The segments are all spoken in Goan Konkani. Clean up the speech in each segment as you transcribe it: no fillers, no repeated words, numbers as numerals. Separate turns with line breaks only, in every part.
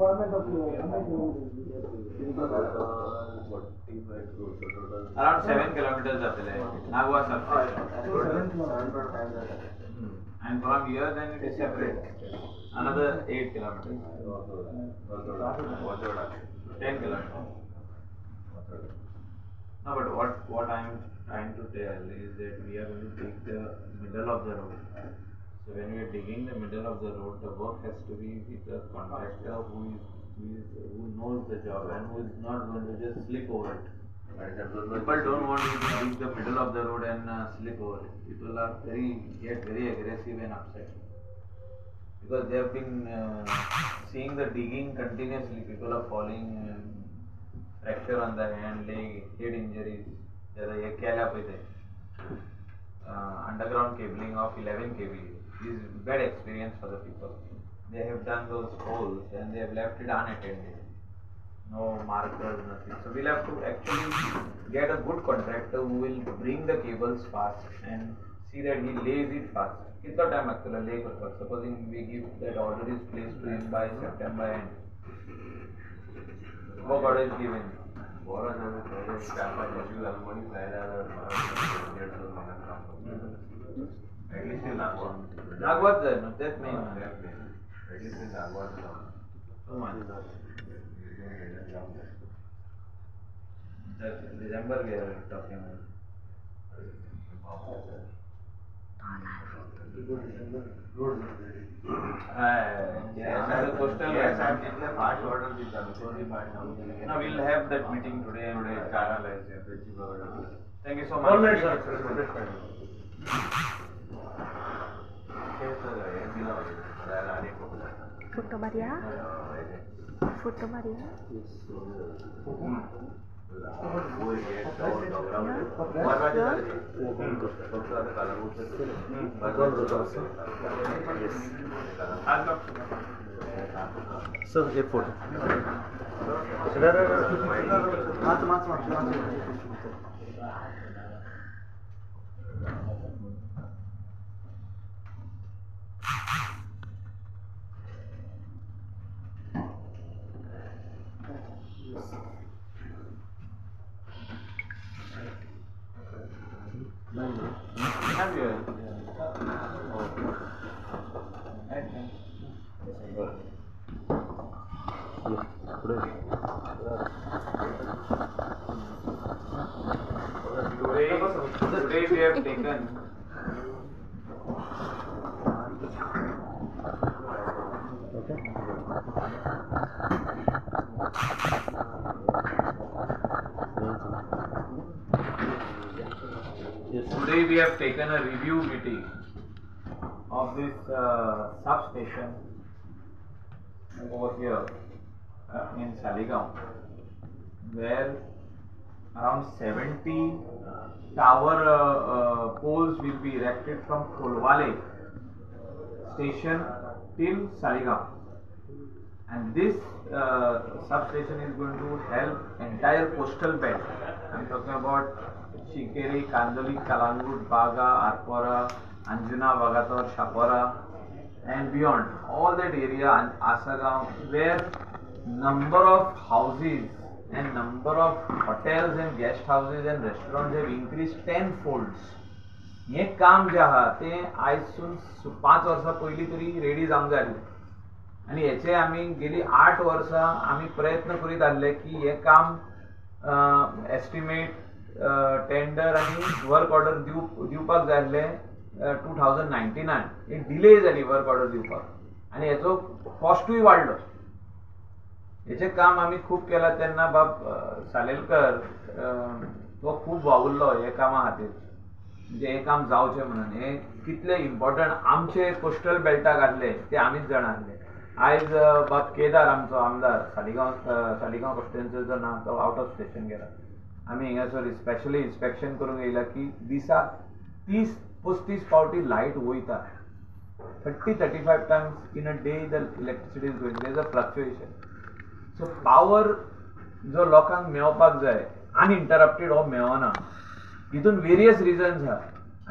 Requirement of
around 7 kilometers जातले Nagwa substation. And from here then it is separate another 8 kilometers. 10 kilometers. No, but what I am trying to tell is that we are going to dig the middle of the road. So when we are digging the middle of the road, the work has to be with the contractor who knows the job and who is not going to just slip over it. People don't want you to dig the middle of the road and slip over it. People are get very aggressive and upset because they have been seeing the digging continuously. People are falling, fracture on the hand, leg, head injuries. Underground cabling of 11 kV is bad experience for the people. They have done those holes and they have left it unattended. No markers, nothing. So we'll have to actually get a good contractor who will bring the cables fast and see that he lays it fast. Kitlo time actually lay karpak. Supposing we give that order is placed to him by September end. Work order is given.
At least in Nagwa.
Nagwa जाय न्हू तेच main.
At least in Nagwa.
December we are talking about. No, we'll have that meeting today and thank you so much.
All right, sir.
Photo Maria? Photo Maria?
Yes.
Sir, a photo.
Today we have taken Today we have taken a review meeting of this substation over here in Saligao, where around 70 tower poles will be erected from Kolwale station till Saligao, and this substation is going to help entire coastal belt. I am talking about Shikeri, Kandoli, Kalangut, Baga, Arpora, Anjuna, Vagator, Shapora and beyond. All that area and Asagaon, where number of houses and number of hotels and guest houses and restaurants have increased 10 folds. हें काम जें आहा तें आयजसून 5 वर्सां पयलीं तरी रेडी जावंक जाय आसलें आनी हेचे आमी गेली 8 वर्सां आमी प्रयत्न करीत आसले की हें काम एस्टिमेट, टेंडर आनी वर्क ऑर्डर दिवपाक जाय आसलें 2019. एक डिले जाली वर्क ऑर्डर दिवपाक आनी हेचो कॉस्टूय वाडलो. हेचें काम आमी खूब केलां तेन्ना बाब सालेलकर तो खूब वावुरलो हे कामा खातीर, म्हणजे हें काम जावचें म्हणून. हें कितलें इम्पॉर्टंट आमचे कोस्टल बेल्टाक आसलें तें आमीच जाणा आसले. आयज बाब केदार आमचो आमदार सालिगांव कॉन्स्टिट्युएन्सीचो ना, तो आवट ऑफ स्टेशन गेला. आमी हिंगासर स्पेशली इन्स्पेक्शन करूंक येयला की दिसाक 30-35 फावटी लायट वयता. 30-35 times in a day the electricity is going. There is a fluctuation. So power जो लोकांक मेळपाक जाय अनइंटरप्टेड हो मेळना. हितून वेरियस रिजन्स आहा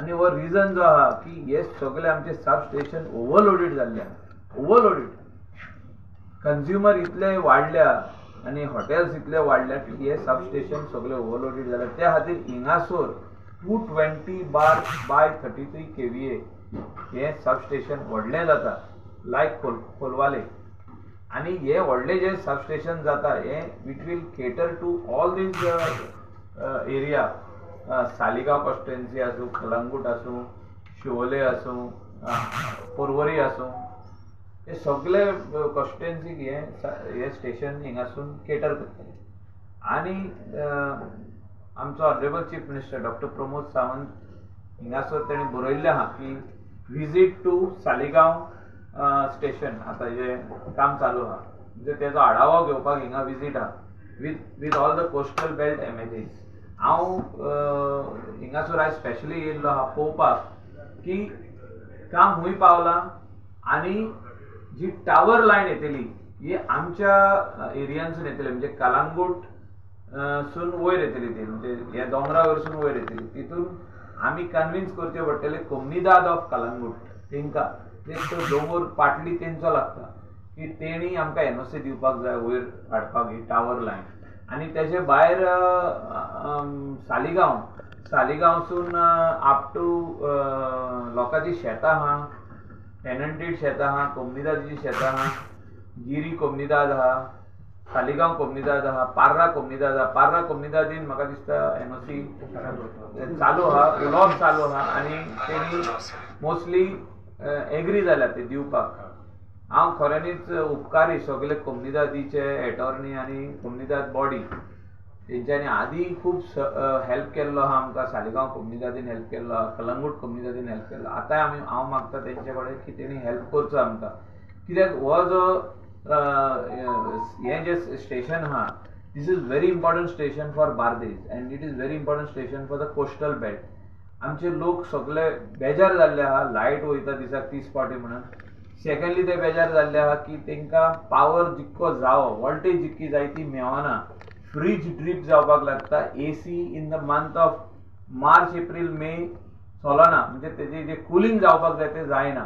आनी हो रिजन जो आहा की हे सगळे आमचे सब स्टेशन ओवरलोडेड जाल्ले आहा, ओवरलोडेड. कंज्युमर इतले वाडल्या आनी हॉटेल्स इतले वाडल्या की हे सबस्टेशन सगळे ओवरलोडेड जाल्या. त्या खातीर हिंगासर 220/33 kVA हे सबस्टेशन व्हडलें जाता लायक कोलवाले. आनी हे व्हडलें जे सबस्टेशन जाता हे it will cater to all these area, Saligao constituency आसूं, कलंगूट आसूं, शिवोले आसूं, पोरवरी आसूं, हे सगळे कॉन्स्टिट्युएन्सीक हे स्टेशन हिंगासून केटर करतले. आनी आमचो honourable chief minister doctor Pramod Sawant हिंगासर तेणी बरयल्लें आहा की विजीट टू सालिगांव स्टेशन आतां जें काम चालू आहा म्हणजे तेजो आढावो घेवपाक हिंगा विजीट आहा with all the coastal belt MLAs. हांव हिंगासर आयज स्पेशली येयल्लो आहा पळोवपाक की काम खूंय पावलां आनी जी टावर लायन येतली ही आमच्या एरियांसून येतली, म्हणजे कलांगूट सून वयर येतली ती, म्हणजे ह्या दोंगरा वयरसून वयर येतली. तितून आमी कन्विन्स करचे पडटले कोमनिदाद ऑफ कलांगूट तेंकां, ते तो दोंगर पाटली तेंचो लागता की तेणी आमकां एनओसी दिवपाक जाय वयर हाडपाक ही टावर लायन. आनी तेजे भायर सालिगांव, सालिगांवसून अप टू लोकांची शेतां आहा, टेनंटेड शेतां आहा, कोमनिदादीची शेतां आहा, गिरी कोमनिदाद आहा, सालिगांव कोमनिदाद आहा, पार्रा कोमनिदाद आहा. पार्रा कोमनिदादीन म्हाका दिसता एनओसी चालू आहा, उलोवप चालू आहा आनी तेणी मोस्टली एग्री जाल्या ते दिवपाक. हांव खऱ्यांनीच उपकारी सगळे कोमनिदादीचे एटॉर्नी आनी कोमनिदाद बॉडी तेंच्यांनी आदी खूब हेल्प केल्लो आहा आमकां. सालिगांव कोमनिदादीन हेल्प केल्लो आहा, कलंगूट कोमनिदादीन हेल्प केल्लो. आतांय आमी हांव मागता तेंचे कडेन की तेणी हेल्प करचो आमकां, कित्याक हो जो हें जें स्टेशन आहा this is very important station for Bardez and it is very important station for the coastal belt. आमचे लोक सगळे बेजार जाल्ले आहा, लायट वयता दिसाक 30 फावटी म्हणून. सेकंडली ते बेजार जाल्ले आहा की तेंकां पावर जितको जावो, वोल्टेज जितकी जाय ती मेळना, फ्रीज ड्रीप जावपाक लागता, AC in the month of March April May चलना, म्हणजे तेजें जें कुलींग जावपाक जाय तें जायना.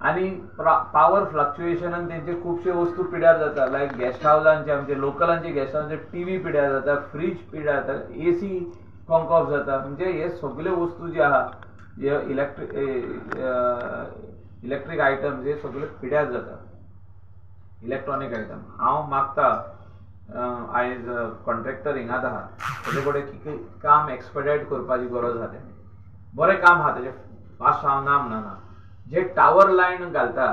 आनी पावर फ्लक्चुएशनान तेंचे खुबशे वस्तू पिड्यार जाता, लायक गेस्ट हावजांचे आमचे लोकलांचे गेस्ट हावजांचे टीव्ही पिड्यार जाता, फ्रीज पिड्यार जाता, एसी कॉन्क ऑफ जाता. म्हणजे हे सगळे वस्तू जे आहा हे इलेक्ट्रीक आयटम्स हे सगळे पिड्यार जाता, इलेक्ट्रॉनीक आयटम. हांव मागता आयज कॉन्ट्रॅक्टर हिंगात आहा तेजे कडेन की काम एक्सपेडायट करपाची गरज आहा. तेणी बरें काम आहा तेजें फास्ट हांव ना म्हणना, जे टावर लायन घालता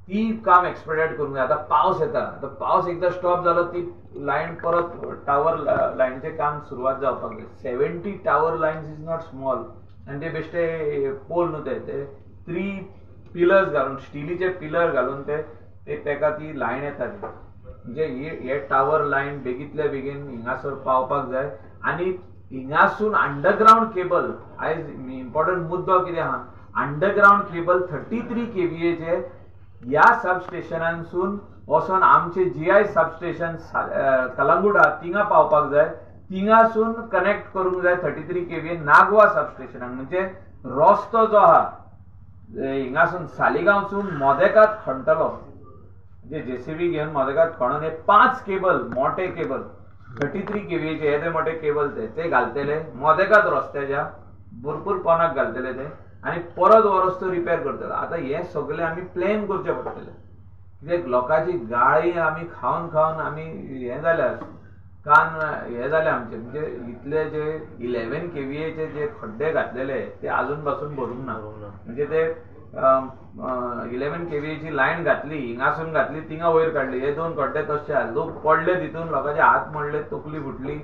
ती काम एक्सपेडायट करूंक जाय. आतां पावस येता, आतां पावस एकदां स्टॉप जालो ती लायन परत टावर लायनीचें काम सुरवात जावपाक जाय. 70 tower lines is not small आनी ते बेश्टे पोल न्हू ते 3 पिलर्स घालून, स्टिलीचे पिलर घालून ते तेका ती लायन येता ती. म्हणजे हे टावर लायन बेगींतल्या बेगीन हिंगासर पावपाक जाय. आनी हिंगासून अंडरग्रावंड केबल, आयज इम्पॉर्टंट मुद्दो कितें आहा, अंडरग्रावंड केबल 33 kVA ह्या सबस्टेशनांसून वचोन आमचे GI substation Calangute आहा थिंगा पावपाक जाय, थिंगासून कनेक्ट करूंक जाय 33 kVA Nagwa सबस्टेशनाक. म्हणजे रस्तो जो आहा हिंगासून सालिगांवसून मोदेकात खणटलो, म्हणजे जेसीबी घेवन मोदेकात खणून हे 5 केबल मोठे केबल 33 kVA येदे मोठे केबल ते घालतले मोदेकात रस्त्याच्या भरपूर कोणाक घालतले ते आनी परत हो रस्तो रिपेर करतले. आतां हें सगळें आमी प्लॅन करचें पडटलें, कित्याक लोकांची गाळी आमी खावन खावन आमी हें जाल्या, कान हे जाले आमचे. म्हणजे इतले जे 11 kVA जे खड्डे घातलेले ते आजून पासून भरूंक ना. म्हणजे ते 11 kVA line घातली, हिंगासून घातली, थिंगा वयर काडली, हे 2 खड्डे तशे आहा, लोक पडले तितून, लोकांचे हात मोडले, तकली फुटली,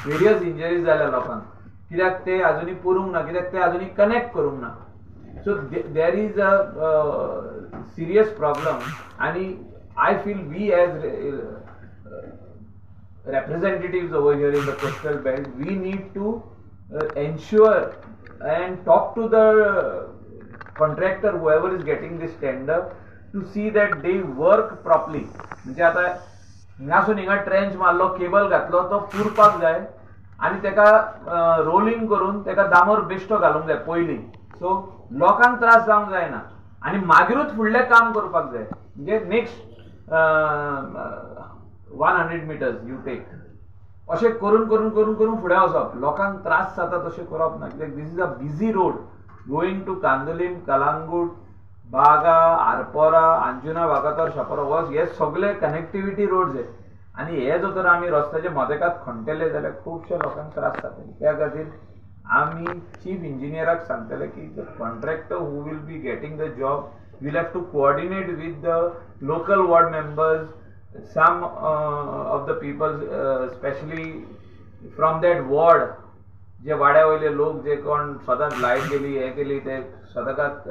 वेरियस इंजरीज जाल्या लोकांक, कित्याक ते आजुनूय पुरूंक ना, कित्याक ते आजुनूय कनेक्ट करूंक ना. So there is a serious problem आनी I feel we as representatives over here in the coastal belt, we need to ensure and talk to the contractor, whoever is getting this tender, to see that they work properly. म्हणजे आता हिंगासून हिंगा ट्रेंच मारलो, केबल घातलो, तो पुरपाक जाय आनी तेका रोलिंग करून तेका दामोर बेश्टो घालूंक जाय पयलीं, सो लोकांक त्रास जावंक जायना आनी मागीरूच फुडलें काम करपाक जाय. म्हणजे नेक्स्ट 100 meters you take. अशें करून करून करून करून फुडें वचप, लोकांक त्रास जाता तशें करप ना, कित्याक this is a busy road going to Candolim, Calangute, Baga, Arpora, Anjuna, Vagator, Chapora वच, हे सगळे कनेक्टिविटी रोड्स हे. आनी हे जर तर आमी रस्त्याच्या मदेकात खणटले जाल्यार खुबशे लोकांक त्रास जातले. त्या खातीर आमी चीफ इंजिनियराक सांगतले की the contractor who will be getting the job will have to coordinate with the local ward members, some of the people specially from that ward, जे वाड्या वयले लोक जे कोण सदांच लायट गेली हे केली ते सदांच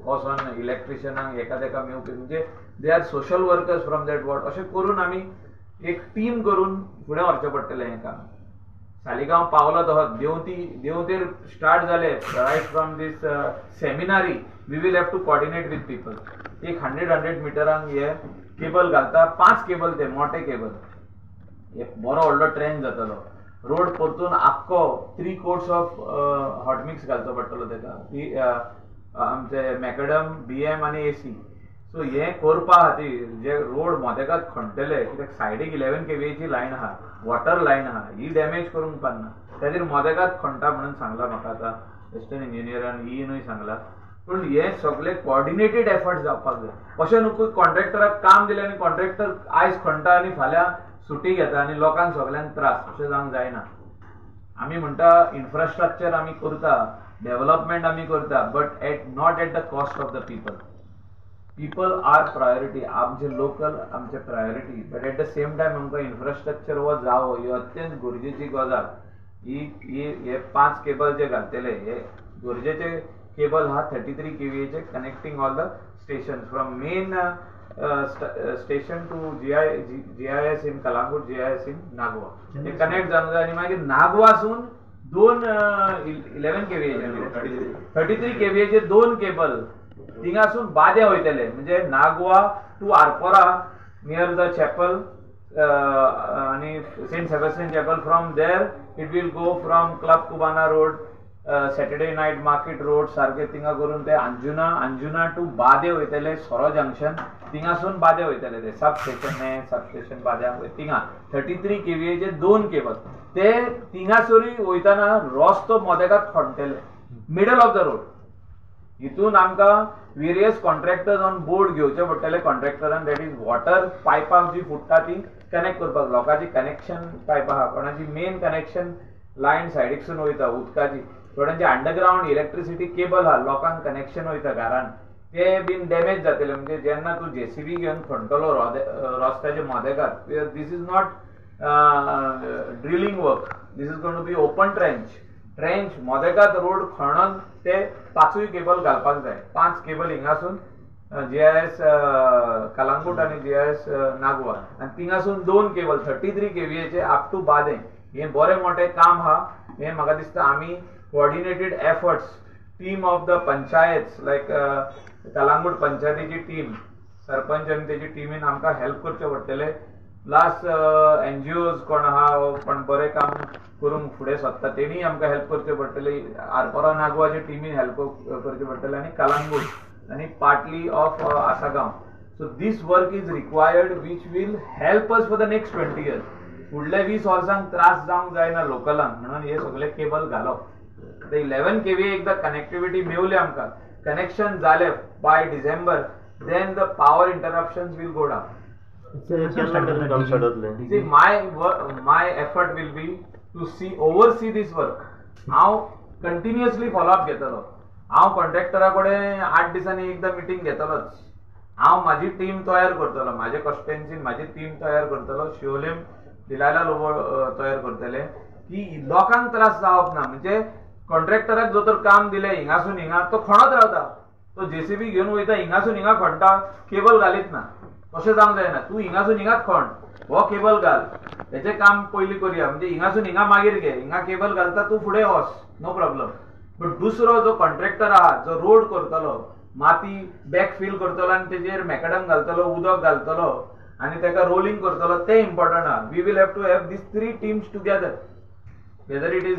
वचोन इलेक्ट्रिशियनांक एका तेका मेवपी, म्हणजे they are social workers from that ward. अशें करून आमी एक टीम करून फुडें व्हरचें पडटलें हें काम. सालिगांव पावलो तसो देंवती देंवतेर स्टार्ट जाले, right from this seminary we will have to coordinate with people. एक 100 मिटरांक हे केबल घालता, 5 केबल ते मोठे केबल, एक बरो व्हडलो ट्रेन जातलो. रोड परतून आख्खो 3 कोट्स ऑफ हॉटमिक्स घालचो पडटलो तेका, आमचे मॅकडम, BM आनी AC. सो हें करपा खातीर जे रोड मदेकात खणटले, कित्याक सायडीक 11 kVAची लायन आहा, वॉटर लायन आहा, ही डॅमेज करूंक पारना, खातीर मदेकात खणटा म्हणून सांगला म्हाका आतां वेस्टर्न इंजिनियरान ईनूय सांगला. पूण हे सगळे कोऑर्डिनेटेड एफर्ट जावपाक जाय. अशें न्हू कॉन्ट्रॅक्टराक काम दिलें आनी कॉन्ट्रॅक्टर आयज खणटा आनी फाल्यां सुटी घेता आनी लोकांक सगल्यांक त्रास, अशें जावंक जायना. आमी म्हणटा इन्फ्रास्ट्रक्चर आमी करता, डेव्हलपमेंट आमी करता, but at not at the cost of the people. People are priority, आमचे लोकल आमचे priority, but at the same time आमकां इन्फ्रास्ट्रक्चर हो जावो ही अत्यंत गरजेची गजाल. ही हे 5 केबल जे घालतले हे गरजेचे केबल हा 33 kVAचे connecting all the station from main station to GIS in Calangute, GIS in Nagua, hey connect जावंक जाय. आनी मागीर नागवासून 2 11 kVAचे 33 kVAचे 2 केबल थिंगासून बाद्या वयतले, म्हणजे Nagua to Arpora near the chapel आनी Saint Sebastian chapel, from there it will go from Club Cubana road, Saturday night market road सारके थिंगा करून ते अंजुना, अंजुना टू बादे वयतले, सोरो जंक्शन, थिंगासून बादे वयतले ते सब स्टेशन हे सब स्टेशन बाद्या थिंगा 33 kVAचे 2 केबल ते थिंगासरी वयतना रस्तो मदेकात खणटले, मिडल ऑफ the road. हितून आमकां वेरियस कॉन्ट्रॅक्टर्स ऑन बोर्ड घेवचे पडटले कॉन्ट्रॅक्टरान, that is water पायपां जी फुट्टा ती कनेक्ट करपाक, लोकांची कनेक्शन पायपां आहा, कोणाची मेन कनेक्शन लायन सायडीकसून वयता उदकाची, थोड्यांची अंडरग्रावंड इलेक्ट्रिसिटी केबल आहा, लोकांक कनेक्शन वयता घरान, ते बीन डॅमेज जातले. म्हणजे जेन्ना तूं जेसीबी घेवन खणटलो रस्त्याच्या मदेकात, this is not drilling work, this is going to be open trench. Trench मदेकात road खणून ते 5 केबल घालपाक जाय, 5 केबल हिंगासून GIS Calangute आनी GIS Nagua, आनी थिंगासून 2 केबल 33 kVAचे अप टू बादें. हें बरें मोठें काम आहा. हें म्हाका दिसता आमी coordinated efforts team of the panchayats like Calangute पंचायतीची टीम, सरपंच आनी तेजी टिमीन आमकां हेल्प करचें पडटलें, प्लस NGOs कोण आहा कोण बरें काम करूंक फुडें सोदता तेणीय आमकां हेल्प करचें पडटलें, आरपोरा नागवाच्या टिमीन हेल्प करचें पडटलें, आनी कलांगूट आनी partly of Assagao. So this work is required which will help us for the next 20 years. फुडल्या 20 वर्सांक त्रास जावंक जायना लोकलांक, म्हणून हे सगळे केबल घालप. आतां 11 kVA एकदां कनेक्टिविटी मेवली आमकां, कनेक्शन जालें by December, then the power interruptions will go down. See, my effort will be to see oversee this work. हांव कंटिन्युअसली फॉलोअप घेतलो, हांव कॉन्ट्रॅक्टरा कडेन 8 दिसांनी एकदां मिटींग घेतलोच, हांव म्हाजी टीम तयार करतलो, म्हाजे कॉन्स्टिट्युएन्सीन म्हाजी टीम तयार करतलो, शिवोलेम डिलायला लोबो तयार करतले की लोकांक त्रास जावप ना. म्हणजे कॉन्ट्रॅक्टराक जो तर काम दिलें हिंगासून हिंगा तो खणत रावता, तो जेसीबी घेवन वयता हिंगासून हिंगा खणटा, केबल घालीत ना. तशें जावंक जायना, तूं हिंगासून हिंगाच खण, हो केबल घाल, हेचें काम पयलीं करुया, म्हणजे हिंगासून हिंगा मागीर घे, हिंगा केबल घालता तूं फुडें वच, नो प्रॉब्लम. बट दुसरो जो कॉन्ट्रॅक्टर आहा जो रोड करतलो, माती बॅक फील करतलो आनी तेजेर मॅकडम घालतलो, उदक घालतलो आनी तेका रोलिंग करतलो, तें इम्पॉर्टंट आहा. We will have to have these 3 teams together, whether it is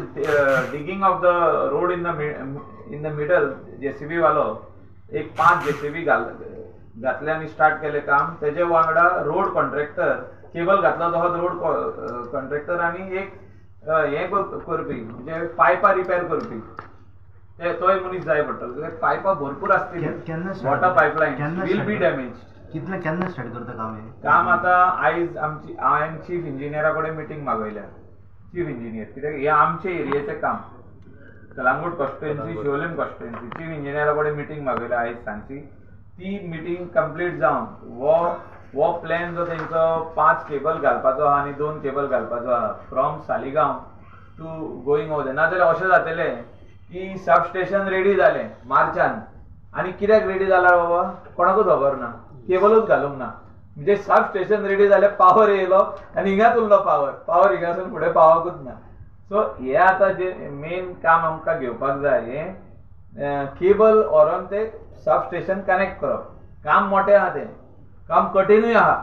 digging of the road in the middle, JCB वालो एक 5 जेसीबी घाल घातले आनी स्टार्ट केलें काम. तेजे वांगडा रोड कॉन्ट्रॅक्टर केबल घातला तसोच रोड कॉन्ट्रॅक्टर आनी एक हें करपी म्हणजे पायपां रिपेर करपी ते तोय मनीस जाय पडटलो. कित्याक पायपां भरपूर आसतली, water pipeline will be damage.
कितले केन्ना स्टार्ट करता काम हें?
काम आतां आयज आमची हांवें चीफ इंजिनियरा कडेन मिटींग मागयल्या. चीफ इंजिनियर कित्याक हें आमचे एरियेचें काम, Calangute constituency, Siolim constituency. Chief इंजिनियरा कडेन मिटींग मागयल्या आयज सांजची. ती मिटींग कंप्लीट जावन हो प्लॅन जो तेंचो 5 केबल घालपाचो आहा आनी 2 केबल घालपाचो आहा from Saligao to going over. नाजाल्यार अशें जातलें की सब स्टेशन रेडी जालें मार्चान आनी कित्याक रेडी जाला बाबा कोणाकूच खबर ना, केबलूच घालूंक ना. म्हणजे सब स्टेशन रेडी जालें, पावर येयलो आनी हिंगाच उरलो पावर, पावर हिंगासून फुडें पावकूच ना. सो हे आतां जे मेन काम आमकां घेवपाक जाय हें केबल व्हरोन ते सब स्टेशन कनेक्ट करप. काम मोठें आहा, तें काम कठीणूय आहा,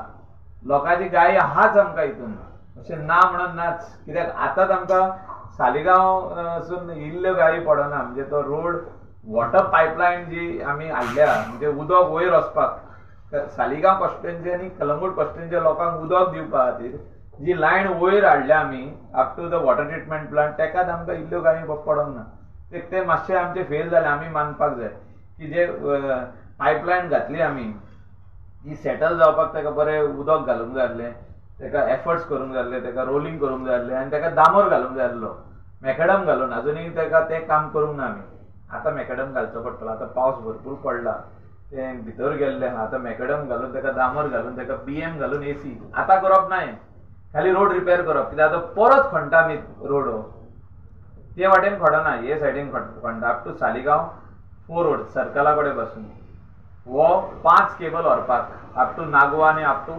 लोकांची गायी आहाच आमकां हितून, अशें ना म्हणून नाच. कित्याक आतांच आमकां सालिगांव सून इल्ल्यो गायी पडना. म्हणजे तो रोड वॉटर पायपलायन जी आमी हाडल्या म्हणजे उदक वयर वचपाक सालिगांव कॉन्स्टिट्युएन्सी आनी कलंगूट कॉन्स्टिट्युएन्सी लोकांक उदक दिवपा खातीर जी लायन वयर हाडल्या आमी up to the water treatment plant, तेकाच आमकां इल्ल्यो गायी पडोंक ना. ते मातशें आमचें फेल जालें, आमी मानपाक जाय की जे पायपलायन घातली आमी ती सेटल जावपाक ताका बरें उदक घालूंक जाय आसलें, ताका एफर्ट्स करूंक जाय आसले, ताका रोलिंग करूंक जाय आसलें आनी ताका डांबर घालूंक जाय आसलो, मॅकडम घालून. अजुनूय ताका तें काम करूंक ना आमी. आतां मॅकडम घालचो पडटलो, आतां पावस भरपूर पडला, तें भितर गेल्लें आहा. आतां मॅकडम घालून ताका डांबर घालून ताका बीएम घालून एसी आतां करप ना, खाली रोड रिपेर करप. कित्याक आतां परत खणटा आमी रोड, हो ते वाटेन खणना, हे सायडीन खणटा अप टू सालिगांव 4 रोड सर्कला कडेन पासून हो 5 केबल व्हरपाक अप टू नागवा आनी up to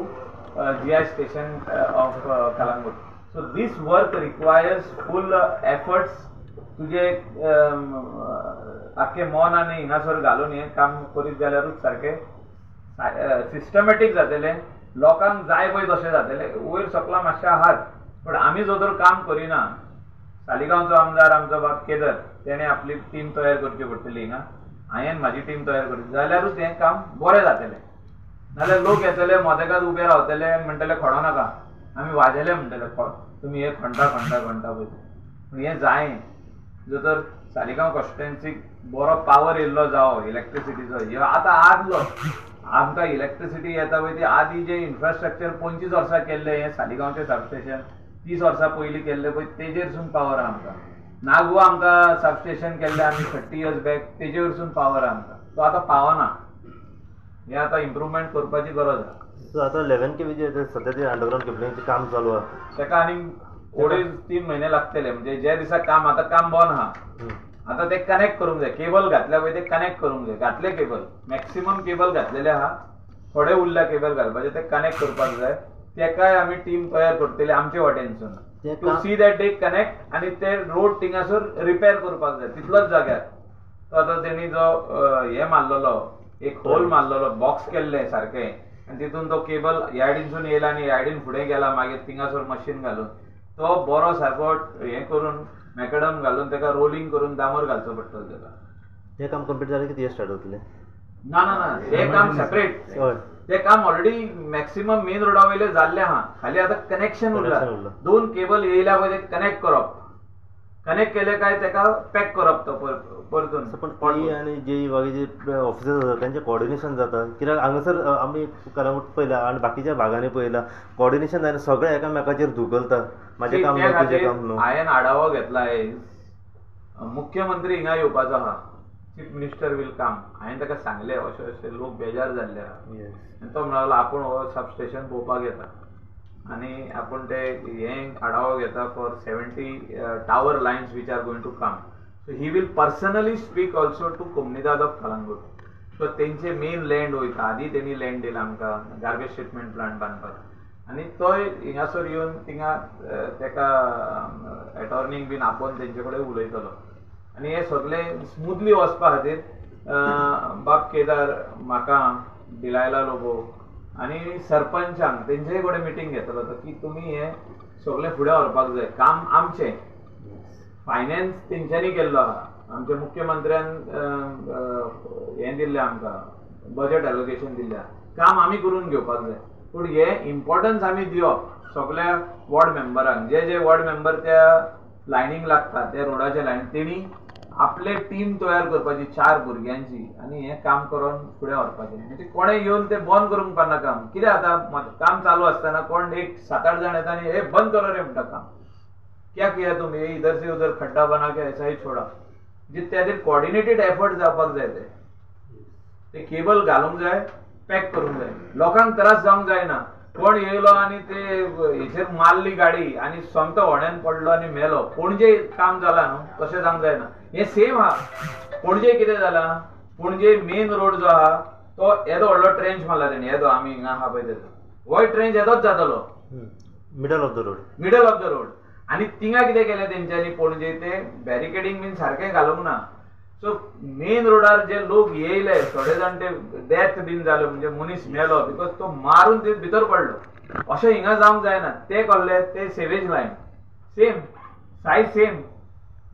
GI station of Calangute. So this work requires full efforts. तुजे आख्खे मन आनी हिंगासर घालून हें काम करीत जाल्यारूच सारकें सिस्टमॅटीक जातलें, लोकांक जाय पळय तशें जातलें. वयर सकला मातशें आहात, पण आमी जो तर काम करिना. सालिगांवचो आमदार आमचो बाब केदर तेणें आपली टीम तयार करची पडटली हिंगा, हांवें म्हाजी टीम तयार करची जाल्यारूच हें काम बरें जातलें. नाजाल्यार लोक येतले मोदेकात उबे रावतले आनी म्हणटले खणो नाका, आमी वाजेले म्हणटले तुमी हे खणटा खणटा खणटा पळय. पूण हें जाय जो तर सालिगांव कॉन्स्टिट्युएन्सीक बरो पावर येयल्लो जावो इलेक्ट्रिसिटीचो. हे आतां आदलो आमकां इलेक्ट्रिसिटी येता पळय ती आदी जे इन्फ्रास्ट्रक्चर 25 वर्सां केल्लें हें सालिगांवचें सबस्टेशन 30 वर्सां पयलीं केल्लें पळय तेजेरसून पावर आहा आमकां. नागवा आमकां सबस्टेशन केल्लें आमी 30 इयर्स बॅक, तेजेरसून पावर आहा आमकां. तो आतां पावना, हें आतां इम्प्रुवमेंट करपाची गरज आहा.
सो आतां 11 kV जे सद्या जे अंडरग्रावंड केबलिंगचें काम चालू आहा
ताका आनी 2.5-3 म्हयने लागतले. म्हणजे ज्या दिसा काम आतां काम बंद आहा, आतां ते कनेक्ट करूंक जाय. केबल घातल्या पळय ते कनेक्ट करूंक जाय. घातले केबल, मॅक्सिमम केबल घातलेले आहा, थोडे उरल्या केबल घालपाचे, ते कनेक्ट करपाक जाय. तेकाय आमी टीम तयार करतले आमचे वाटेनसून to see that they connect आनी ते रोड थिंगासर रिपेर करपाक जाय तितलोच जाग्यार. तो आतां तेणी जो हें मारलेलो एक होल मारलेलो, बॉक्स केल्लें सारकें आनी तितून तो केबल यार्डीनसून येयला आनी यार्डीन फुडें गेला, मागीर थिंगासर मशीन घालून तो बरो सारको हें करून मॅकडम घालून ताका रोलिंग करून डांबर घालचो पडटलो ताका.
तें काम कंप्लीट जालें की तें स्टार्ट जातलें?
ना ना ना, तें काम सेपरेट. तें काम ऑलरेडी मॅक्सिमम मेन रोडा वयलें जाल्लें आहा, खाली आतां कनेक्शन उरलां. 2 केबल येयल्या पळय ते कनेक्ट करप, कनेक्ट केले काय ताका पॅक करप तो परतून.
पण पी आनी जे बाकीचे ऑफिसर्स आसा तेंचें कॉर्डिनेशन जाता कित्याक हांगासर आमी कलंगूट पळयला आनी बाकीच्या भागांनी पळयला कॉर्डिनेशन जायना, सगळे एकामेकाचेर धुकलता, म्हाजें काम न्हू तुजें काम न्हू.
हांवें आढावो घेतला आयज, मुख्यमंत्री हिंगा येवपाचो आहा, चीफ मिनिस्टर will काम. हांवें ताका सांगलें अशें अशें लोक बेजार जाल्ले आहा आनी तो म्हणलो आपूण हो सबस्टेशन पळोवपाक येता आनी आपूण ते हें आढावो घेता for 70 tower lines which are going to come. So he will personally speak also to Comunidade of Calangute. So तेंचे मेन लँड वयता, आदी तेणी लँड दिला आमकां गार्बेज ट्रिटमेंट प्लांट बांदपाक आनी तोय हिंगासर येवन थिंगा तेका एटॉर्नीक बीन आपोवन तेंचे कडेन उलयतलो. आनी हें सगळें स्मुथली वचपा खातीर बाब केदार म्हाका डिलायला लोबो आनी सरपंचांक तेंचे कडेन मिटींग घेतलो तो की तुमी हें सगळें फुडें व्हरपाक जाय. काम आमचें, फायनान्स तेंच्यांनी केल्लो आहा, आमच्या मुख्यमंत्र्यान हें दिल्लें आमकां बजेट एलोकेशन दिल्लें आहा. काम आमी करून घेवपाक जाय, पूण हे इम्पॉर्टन्स आमी दिवप सगल्या वॉर्ड मेंबरांक, जे जे वॉर्ड मेंबर त्या लायनीक लागता त्या रोडाच्या लायन, तेणी आपले टीम तयार करपाची 4 भुरग्यांची आनी हें काम करून फुडें व्हरपाचें. म्हणजे कोणें येवन तें बंद करूंक पारना काम. कितें जाता, काम चालू आसतना कोण एक 7-8 जाण येता आनी हे बंद करो रे म्हणटा काम, क्या किया तुम, हे इधर से उधर खड्डा बना के ऐसा ही छोडा. म्हणजे त्या खातीर कोऑर्डिनेटेड एफर्ट जावपाक जाय. ते केबल घालूंक जाय, पॅक करूंक जाय, लोकांक त्रास जावंक जायना. कोण येयलो आनी ते हेचेर मारली गाडी आनी सोमतो होण्यान पडलो आनी मेलो. पणजे काम जालां न्हू, तशें जावंक जायना. हें सेम आहा. पणजे कितें जालां, पणजे मेन रोड जो आहा तो येदो व्हडलो ट्रेंच मारला तेणी, येदो आमी हिंगा आहा पळय तेजो होय ट्रेंच येदोच जातलो,
middle of the road,
middle of the road. आनी थिंगा कितें केलें तेंच्यांनी पणजे, ते बॅरिकेडींग बीन सारकें घालूंक ना. सो मेन रोडार जे लोक येयले थोडे जाण ते डेथ बीन जालो, म्हणजे मनीस मेलो because तो मारून ते भितर पडलो. अशें हिंगा जावंक जायना. ते कोल्ले ते sewage line same size same,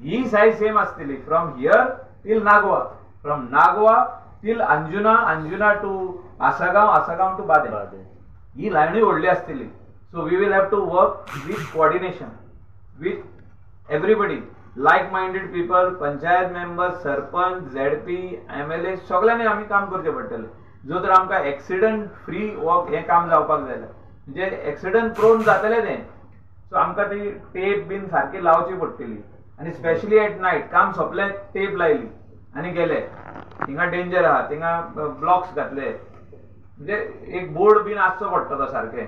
he size same आसतली from here till Nagwa, from Nagwa till Anjuna, Anjuna to Assagao, Assagao to Badem, ही लायनूय व्हडली आसतली. So we will have to work with coordination with everybody, like minded people, panchayat member, sarpanch, ZP, MLA, सगळ्यांनी आमी काम करचें पडटलें. जो तर आमकां एक्सिडंट फ्री वॉक हें काम जावपाक जाय जाल्यार, म्हणजे एक्सिडंट प्रोन जातलें तें. सो आमकां ती टेप बीन सारकी लावची पडटली आनी स्पेशली एट नायट. काम सोंपलें, टेप लायली आनी गेले, हिंगा डेंजर आहा, थिंगा ब्लॉक्स घातले, म्हणजे एक बोर्ड बीन आसचो पडटलो सारकें.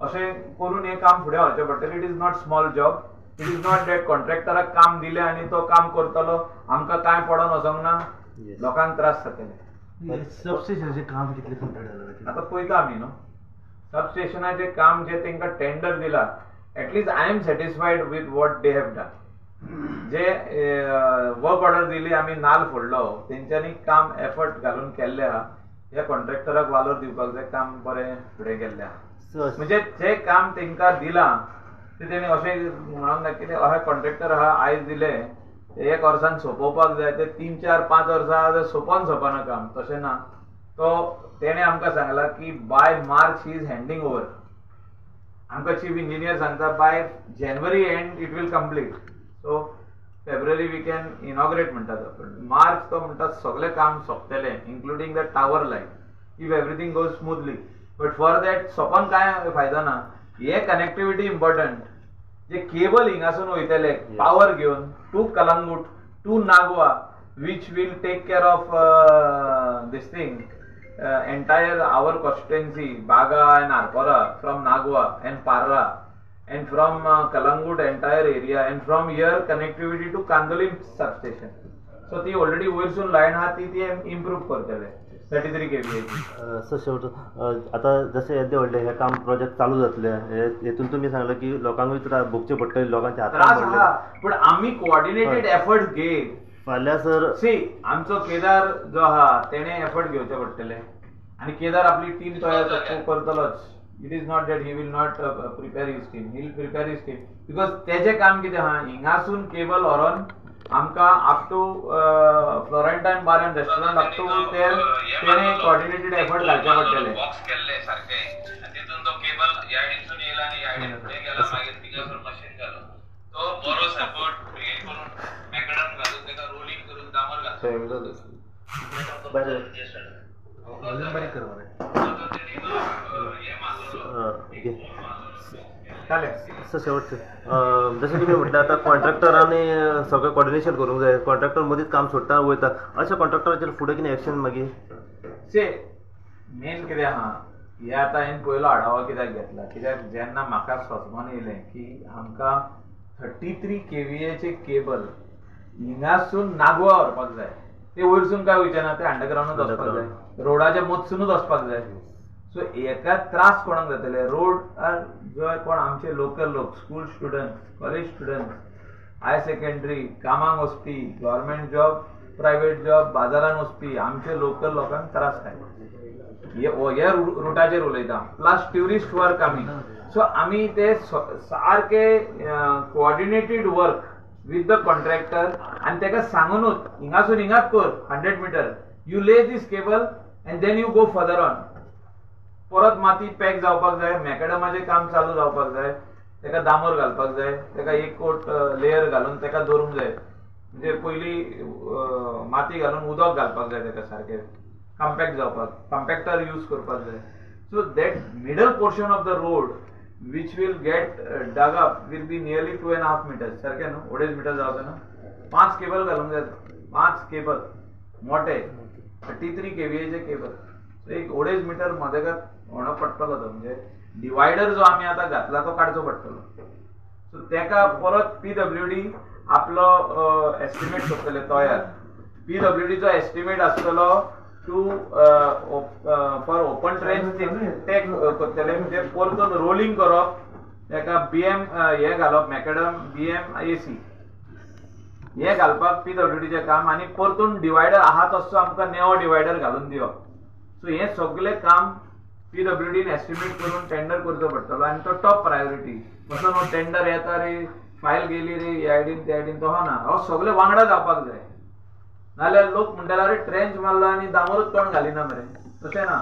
अशें करून हें काम फुडें व्हरचें पडटलें. It is not small job, it is not that कॉन्ट्रॅक्टराक काम दिलें आनी तो काम करतलो, आमकां कांय पडोन वचोंक ना, लोकांक त्रास जातले.
सबस्टेशनाचें काम कितलें कंप्लीट जालां
आतां पळयता आमी न्हू. सबस्टेशनाचें काम जें तांकां टेंडर दिलां, at least I am satisfied with what they have done. J work order दिली आमी नाल फोडलो, तेंच्यांनी काम एफर्ट घालून केल्लें आहा. ह्या कॉन्ट्रॅक्टराक वालोर दिवपाक जाय, काम बरें फुडें गेल्लें आहा. म्हणजे जें काम तांकां दिलां ते तेणी अशें म्हणूंक ना की अशें कॉन्ट्रॅक्टर आहा आयज दिलें एक वर्सान सोंपोवपाक जाय, ते 3, 4, 5 वर्सां सोंपोन सोंपना काम, तशें ना. तो तेणें आमकां सांगलां की by March he is handing over. आमकां चीफ इंजिनियर सांगता by January end it will complete, so February we can inaugurate म्हणटा तो. पण मार्च तो म्हणटा सगळें काम सोंपतलें, including the tower line, if everything goes smoothly. But for that सोंपोन कांय फायदो ना. हे कनेक्टिविटी इम्पॉर्टंट. जे केबल हिंगासून वयतले पावर घेवन to Calangute to Nagwa, which will take care of this thing entire our constituency, Baga and Arpora, from Nagwa and Parra, and from Calangute entire area, and from here connectivity to Candolim substation. So ती ऑलरेडी वयरसून लायन आहा ती ती इम्प्रूव करतले 33 kVA.
Sir शेवट आतां जशें येदें व्हडलें हें काम प्रोजेक्ट चालू जातलें, हेतून तुमी सांगलें की लोकांकूय त्रास भोगचे पडटले, लोकांच्या
त्रास आहा, पूण आमी कोऑर्डिनेटेड एफर्ट घे
फाल्यां सर.
सी आमचो केदार जो आहा तेणें एफर्ट घेवचे पडटले आनी केदार आपली टीम तयार करतलोच. It is not that he will not prepare his team, he will prepare his team because तेजें काम कितें आहा, हिंगासून केबल व्हरोन आमकां up to Florentine bar and restaurant up to तेणें कोऑर्डिनेटेड एफर्ट घालचे पडटले.
बॉक्स केल्ले सारकें आनी तितून तो केबल ह्या सायडीनसून येयला आनी ह्या सायडीन फुडें गेला, मागीर थिंगासून मशीन घालून तो बरो सपोर्ट हे करून मॅकडम घालून ताका रोलिंग करून डांबर घातलो.
सर शेवटचें जशें तुमी म्हटलें आतां कॉन्ट्रॅक्टरांनी सगळें कॉर्डिनेशन करूंक जाय, कॉन्ट्रॅक्टर मदींच काम सोडटा वयता, अशें कॉन्ट्रॅक्टराचेर फुडें कितें एक्शन मागीर?
से मेन कितें आहा, हे आतां हांवें पयलो आढावो कित्याक घेतला, कित्याक जेन्ना म्हाका सोंसमान येयलें की आमकां 33 kVA cable हिंगासून नागवा व्हरपाक जाय, ते वयरसून काय वयचें ना, ते अंडरग्रावंडूच वचपाक जाय, रोडाच्या मदसूनच वचपाक जाय. सो हेका त्रास कोणाक जातले, रोड जो कोण आमचे लोकल लोक, school students, college students, higher secondary, कामाक वचपी, गव्हर्मेंट जॉब, प्रायवेट जॉब, बाजारान वचपी आमचे लोकल लोकांक त्रास काय हे रुटाचेर उलयता. प्लस ट्युरिस्ट वर्क आमी, सो आमी ते सारके coordinated work with the contractor आनी ताका सांगुनूच हिंगासून हिंगाच कर 100 meter, you lay this cable And then you go further on, परत माती पॅक जावपाक जाय, मॅकडमाचें काम चालू जावपाक जाय, तेका डांबर घालपाक जाय, तेका एक कोट लेयर घालून तेका दवरूंक जाय. म्हणजे पयली माती घालून उदक घालपाक जाय तेका सारकें कॉम्पॅक्ट जावपाक, कॉम्पॅक्टर यूज करपाक जाय. So that middle portion of the road which will get dug up will be nearly 2.5 meters, सारकें न्हू, 2.5 मिटर जावचें ना. 5 केबल घालूंक जाय, 5 केबल मोटे 33 केवीएचे केबल. सो एक 2.5 मिटर मदेगात होणो पडटलो तो, म्हणजे डिवायडर जो आमी आतां घातला तो काडचो पडटलो. सो तेका परत पीडब्ल्यूडी आपलो एस्टिमेट करतले तयार. पीडब्ल्यूडीचो एस्टिमेट आसतलो टू फॉर ओपन ट्रेन ते करतले, म्हणजे परतून रोलिंग करप, तेका बीएम हे घालप, मॅकडम बीएम एसी हे घालपाक पीडब्ल्यूडीचें काम, आनी परतून डिवायडर आहा तसो आमकां नेवो डिवायडर घालून दिवप. सो हें सगळें काम पीडब्ल्यूडीन एस्टिमेट करून टेंडर करचो पडटलो आनी तो टॉप प्रायोरिटी. असो न्हू टेंडर येता रे, फायल गेली रे हे आयडीन ते आयडीन, तो ना, हो सगळे वांगडा जावपाक जाय. नाल्यार लोक म्हणटाले अरे ट्रेंच मारलो आनी डांबरूच कोण घालिना मरे, तशें ना.